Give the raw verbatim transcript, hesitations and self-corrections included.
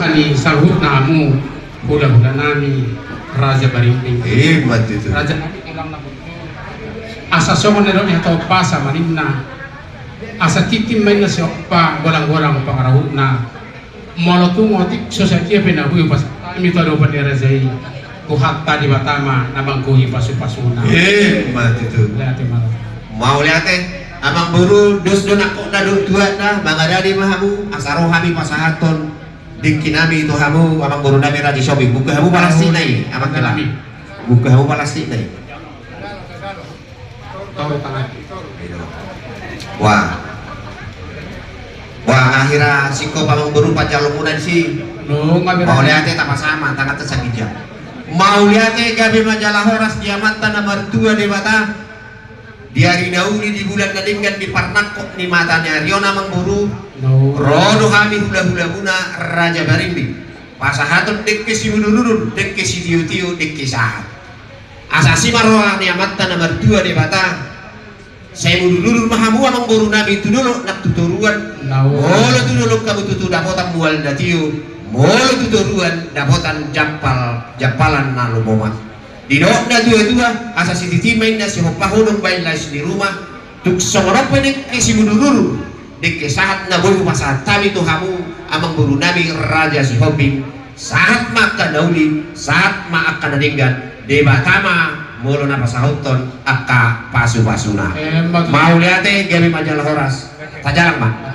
Ni saluhutna hamu hulahula nami Raja Barimbing. Ima tutu. Raja nami tulang na bujur. Asa songon na nidok ni hata umpasa ma ninna. Asa tintin ma ninna sihompa, golang-golang pangarahutna. Molo tung otik so sadia pe na boi hupasahat hami tu adopan ni raja i, Tuhanta Debata ma na manggohi pasu-pasuna. Ima tutu. Mauliate ma. Mauliate, amangboru, dos do nangkok na dohot tuatna, mangadali ma hamu, asa ro hami pasahathon dengki nami tu hamu, amangboru nami Raja Sihombing. Buka hamu palastikna i, amang hela. Buka hamu palastikna i. Wah. Wah, nga hira singkop amangboru panjaloonmuna disi. Mauliate, tapasama tangan ta saginjang. Mauliate, gabe ma jala horas di Amanta na martua Debata. Di ari na uli, di bulan na denggan, di parnangkok ni mata ni ari on, amangboru, ro do hami hulahulamuna Raja Barimbing pasahathon dengke simudurudur, dengke sitiotio, dengke sahat. Asa asi ma roha ni Amanta na martua Debata. Sai mudurudur ma hamu, amangboru nami, tu dolok nang tu toruan. Molo tu dolok hamu tutu dapotan mual na tio, molo tu toruan dapotan jampal, jampalan na lomo ma. Didok na tua-tua, asa sititi ma ninna, sihompa hudon baen las ni ruma. Tung songon on pe dengke simudurudur, dengke sahat na boi hupasahat hami tu hamu, amangboru nami Raja Sihombing. Sahat ma angka na uli, sahat ma angka na denggan. Debata ma molo na pasahathon angka pasu-pasuna. Mauliate, gabe ma jala horas. Tajalang ma.